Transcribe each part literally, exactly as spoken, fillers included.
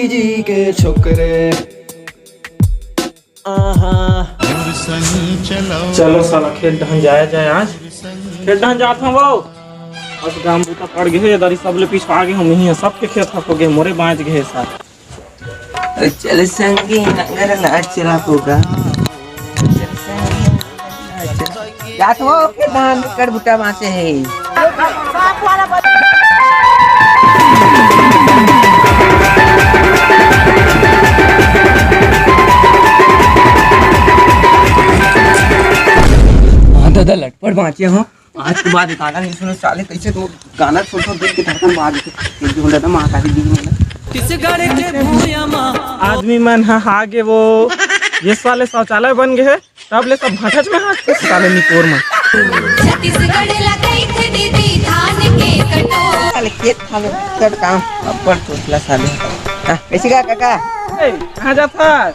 जी के छोकरे। आहा। चलो साला, खेत डहन जाया जाए आज। खेत डहन जात हूँ वो। बस काम बूता पड़ गए, दारी सबले पिछवा गए हम, यही सबके खेत हक हो गए, मोरे बाँच गए साथ। चल संगी, नंगर नाच चला होगा। चल संगी, नंगर नाच। जात हो के धान कर बुटा मासे है। हाँ दादा, लटपट बाँचे हो। आज के बाद गाना नहीं सुनो साले, कैसे तो गाना सुन सुन दिल के धड़कन बाज के, एक जो दादा माँ का दी दी। छत्तीसगढ़ के भूया मा आदमी मन ह हागे वो, ये साले शौचालय बन गए, तब ले सब भांठच में हाथ के साले निकोर में। छत्तीसगढ़ ला कहिथे दीदी धान के कटोरा। साले खेत खाले कर काम अब्बड़ चोचला साले। हाँ, कैसे का काका? ए, कहाँ जात हस?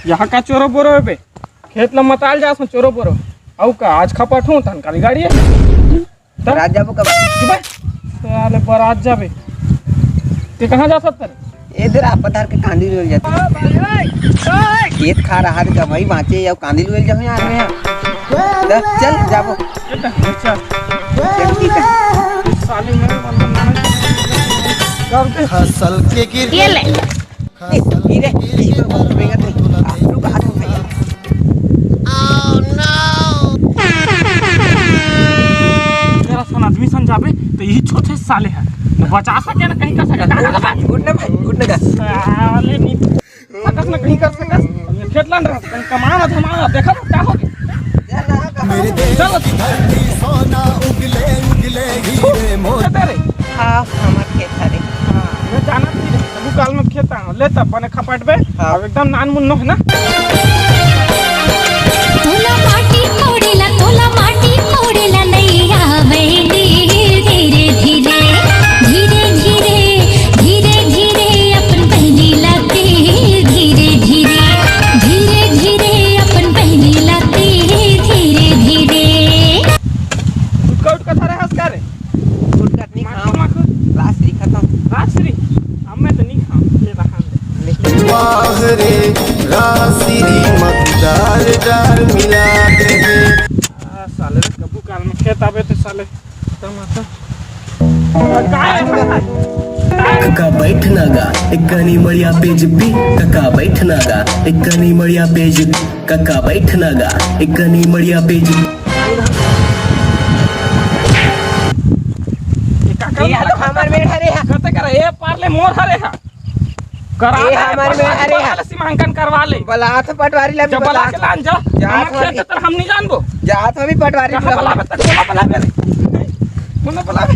यहाँ का चोरो बोरो है बे? खेत ला मताल जा सो चोरो बोरो। अउ का आज खपट हूँ तन काली गाड़ी है। तब बरात जाबो कब? बे, साले बरात जाबे। ते कहाँ जा सकता रे? ए दे रा पथार के कांदी लुएल जाथे। खेत खार रहा त वही बाँचे अउ कांदी लुएल जाहूँ यार मैं। चल, चल जाबो। चल, चल। चल, ठीक है। साले में। फसल के गिर ये ले। ए, ई रे, ई तो बहुत महंगा थे। रुक, आ, रुक, भैया। तेरा सन आदमी सन जाबे, तो यही छोटे साले है। न बचा सके, न कहीं कर सके। उठ ना भाई, उठ ना भाई, उठ ना जा। साले नहीं सकस, न कहीं कर सकस। ये खेत लान रहा, कहीं कमाना धमाना, देखा तो क्या हो गया? चलो। खेत है रे। हाँ, हमार खेत है रे। हाँ, मैं जाना नहीं रे। तबू काल में खेत आ, ले तब बने खपाट बे। हाँ। अब एकदम नान मुन्नो है ना। तोला माटी कोड़ेला, तोला माटी कोड़ेला नैया आवे धीरे धीरे, धीरे धीरे, धीरे धीरे अपन बहिनी ला तेल, धीरे धीरे, धीरे धीरे अपन बहिनी ला तेल, धीरे धीरे। गुटका उटका धरे हस का रे? गुटका नहीं माखो, खाओ। माखो। राजश्री खत्म। राजश्री? हमें तो नहीं खाओ, ये रहा। वाह रे, राजश्री मकदार डार मिला दे। आ, साले रे, कबू काल में खेत आवे तो साले, तमाशा। आ, का है? कका बैठना गा, एक कनी मड़िया पे जिप्पी, कका बैठना गा, एक कनी मड़िया पे जिप्पी। कका बैठना गा, एक कनी मड़िया पे जी। ये काका ये तो हमार मेड़ हरे हा। कते करे, ये पार ले मोर हरे हा। करा ए, ले, हमार मेड़ हरे हा। सीमांकन करवा ले। बलात पटवारी ला भी जब बला बलात। के लान जा, जात हम वाली। खेत तर हम नहीं जानबो। जात में भी पटवारी कहाँ बुलाओ। बलावे तक बोला बलावे रे। बोला बलावे।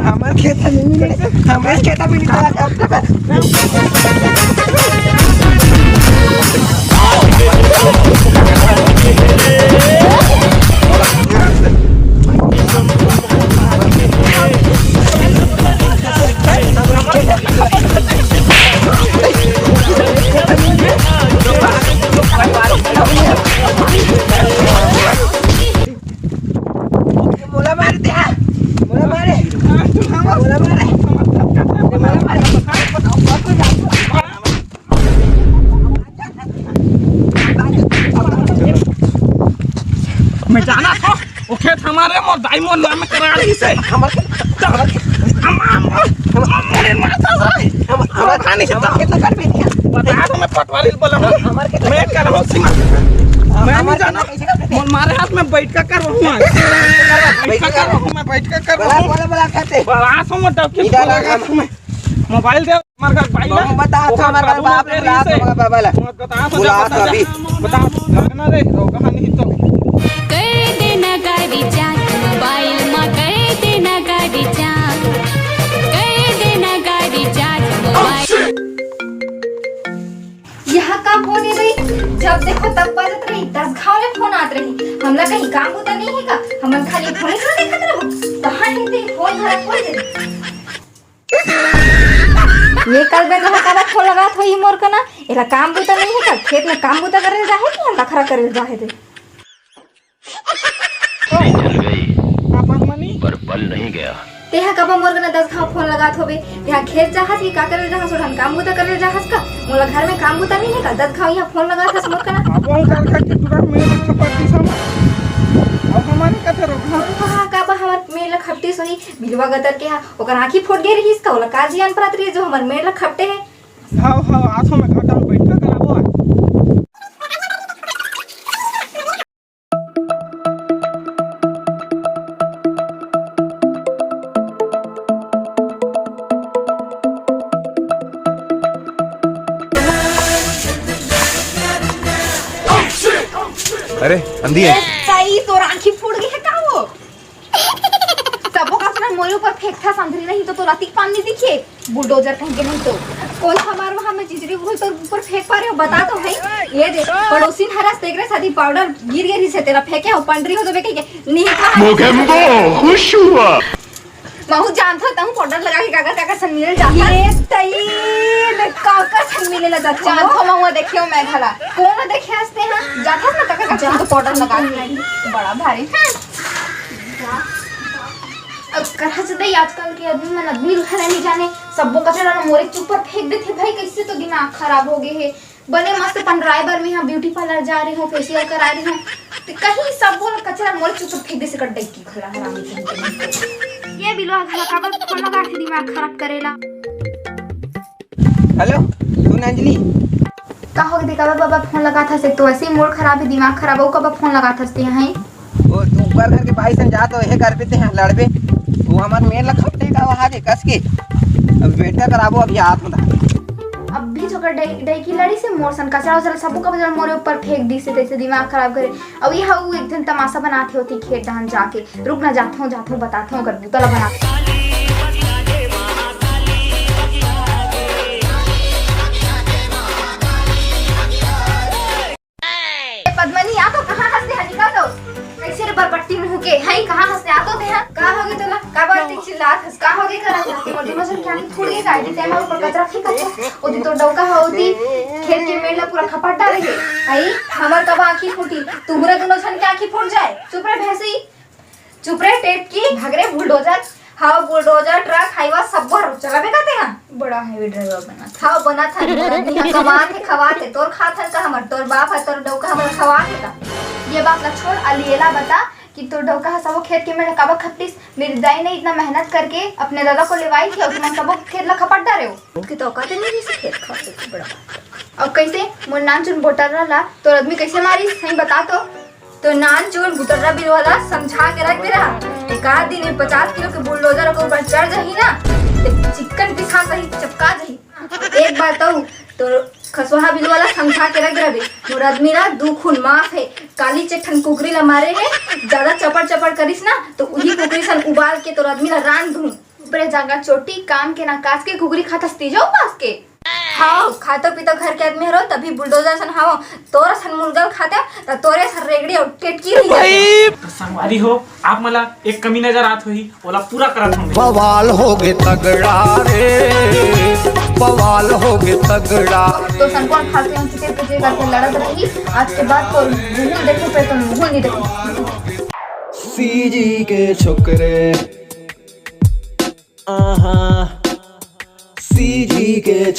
हमारे खेत में नहीं मिले, हमारे खेत में नहीं मिले। मोला मार दे, मोला मारे, मोला मारे, मोला मारे। मैं जाना था, वो खेत हमारे मोर दाई मोर नाम में करा रही से। हमारे खेत, हमारे खेत, हम, हम, हम, हम, मोरे माता से। हम, हमारे, हमारे खेत में कर भी दिया। बता दो, मैं पटवारी बोला हूँ। हमारे खेत में मैं कर रहा हूँ सीमा। मैं नहीं हमारे जाना। खेत में कैसे कर देते? मोर मारे हाथ में बैठ का कर रहा हूँ। बैठ का कर रहा हूँ, मैं बैठ का कर रहा बोला, हूँ। बोला, बोला, खाते। बड़ा सो मोटा के इधर बोला आ, हम, मैं। मोबाइल दे, हमार घर भाई ना। बहू बता, ओकर हमार घर बाबू बाप ने तेरी बुला, से। हमार बाबा ला। मत बता, बुला बता, अभी। बता, बता, ना रे, रो कहानी तो। कर देना गाड़ी चालू, मोबाइल मा कर देना गाड़ी चालू, कर देना गाड़ी चालू। तब बजत रही, दस घाव ले फोन आत रही। हमला कहीं काम बुता नहीं हे का? हमन खाली फोन ही थोड़ा देखत रहबो। कहाँ हे ते फोन धरा खोल दे। ये कल बेर रहा काबर फोन लगात होही मोर कना? एला काम बुता नहीं हे का? खेत में काम बुता करे जाहे कि हम बखरा करे जाहे ते? जल गई, का पद्मनी? पर बल नहीं गया। तेहा कब मोर कना दस घाव फोन लगात होबे? तेहा खेत जाहस कि का करे जाहस? ओढ़न काम बुता करे जाहस का? मोला घर में काम बुता नहीं हे का? दस घाव यहाँ फोन लगात हस मोर कना। अब हम कर करके पूरा मेड़ खपट दिस हम। अब हमारे कथे रोकना। अरे वाह, का बा हमर मेड़ ला खपटिस होही? बिलवा गतर के हा, ओकर आँखी फूट गे रहिस का? ओला का जियान पड़त रहिस जो हमर मेड़ ला खपटे हे? हाव, हाव, आसो में घाटा में बैठा कराबो आज। अरे, अंधी है। ए, सही, तोर आँखी फूट गे हे का वो? सबो कचरा मोरे ऊपर फेंकथस, अंधरी नहीं तो तोला तीक पान नहीं दिखे। बुलडोजर कहीं के नहीं तो। कोन हमार वहाँ में जिजरी उगल तोर ऊपर फेंक पा रहे हो, बता तो भाई। ये दे, पड़ोसिन हरस देख रहे, सादी पाउडर गिर गे रिसे, तेला फेंके हो, पंडरी हो जाबे कहीं के। नहीं खा। मोगेम्बो, खुश हुआ। महू जानथो, तहूँ पाउडर लगा के काकर, काकर संग मिले जाथस। ये तई, मैं काकर संग मिले ला जाथो। जानथो, महू देखियो मैं घला। कोन देखे हंसते हैं? जाथस ना काकर, काकर संग तो पाउडर लगा के। बड़ा भारी। हम्म। अब कहा से दई, आजकल के आदमी मन आदमी घला नहीं जाने, सब्बो कचरा ला मोरे ऊपर फेंक देथे भाई, कैसे तो दिमाग खराब हो गए हे। बने मस्त पंडराए बर मैं यहाँ ब्यूटी पार्लर जा रही हूँ, फेशियल करा रही हूँ, तो कहीं सब्बो ला कचरा मोरे ऊपर फेंक दे से कट डई की खला हरामी कहीं के। ये बिलवा घला काबर फोन लगा के दिमाग खराब करेला। हेलो, सुन अंजलि। का हो गे काबर बाबा फोन लगात हस? एक तो वैसे ही मूड खराब है, दिमाग खराब हो, काबर फोन लगात हस ते हैं? वो तू ऊपर घर के बाई सन जात हो, हे करबे ते हैं लड़बे। वो हमार मेड़ ला खपटे का वहाँ के कस के। अब बेटा कराबो अभी हाथ में। अब भी जो कर डई, डई की लड़ी से मोर सन कचरा उचरा सबो का बजर मोरे ऊपर फेंक दी से, तैसे दिमाग खराब करे। अब ये हऊ एक दिन तमाशा बनाते होती खेत डहन जाके। रुक ना, जाथों, जाथों, बताथों, ओकर बूता ला बना। ए पद्मनी, आ तो कहाँ हंसते हैं, निकाल दो। कैसे रे बरबट्टी मुंह के, हैं, कहाँ हंसते, आ तो दे, हाँ? का हो गए तोला? का बात चिल्लात हंस? का हो गए करत हंस? मोर दोनों जन क्या नहीं फूट गए का? यदि तेमा ऊपर कचरा फेंकत है, ओदी तो डौका हो, ओदी खेत के मेड़ ला पूरा खपट डाले है। आई, हमर कब आँखी फूटी? तुम्हरा दोनों जन के आँखी फूट जाए। चुप रह भैंसी। चुप रे, टेटकी, भग रे बुलडोजर। हाव, बुलडोजर, ट्रक, हाईवा, सब्बो हर चलाबे का तेहा? बड़ा heavy driver बना था। हाव, बना था, मोर आदमी ह कमात हे, खवात हे, तोर खात हन का हमर, तोर बाप ह, तोर डौका हमर खवात हे का? ये बात ला छोड़, अली एला बता कि तोर डौका ह सबो खेत के मेड़ काबर खपटिस? मेरी दाई ने इतना मेहनत करके अपने दादा को लेवाई थी और तुमन सबो खेत ला खपट डारे हो। उसकी तो औकात ही नहीं, इसे खेत खपटे की बड़ा बात। और कैसे मोर नानचुन बोटर्रा ला तोर आदमी कैसे मारिस, सही बता तो? तो नानचुन बुतर्रा बिलवा ला समझा के रख दे रहा। एक आध दिन में पचास किलो के बुलडोजर ओकर ऊपर चढ़ जाही ना, ते चिक्कन पिसान सही चपका जाही। एक बात अउ, तो खसवाहा बिलवा ला समझा के रख दे रहा बे। मोर आदमी ला दू खून माफ है। काली चेक ठन कुकरी ला मारे है, ज्यादा चपड़ चपड़ करिस ना, तो उही कुकरी सन उबाल के तोर आदमी ला रांध दूँ। ऊपरे जांगा चोटी, कान के ना कास के कुकरी खाथस तीजो उपास के। हाव, खातो पीतो घर के आदमी हरो, तभी बुलडोजर सन हाव। तोर सन मुलगल खाते, त तोरे सन रेगड़ी और टेटकी रही जाते। तो संगवारी हो, आप मला एक कमी नजर आत होही, ओला पूरा करत हूँ। बवाल हो गे तगड़ा रे, बवाल हो गे तगड़ा। तो सन कौन फालतू हम किसी के करके लड़त रही, आज के बाद तो मुंह देखे पे तो मुंह नहीं देखे। सीजी के छोकरे, आहा, सीजी के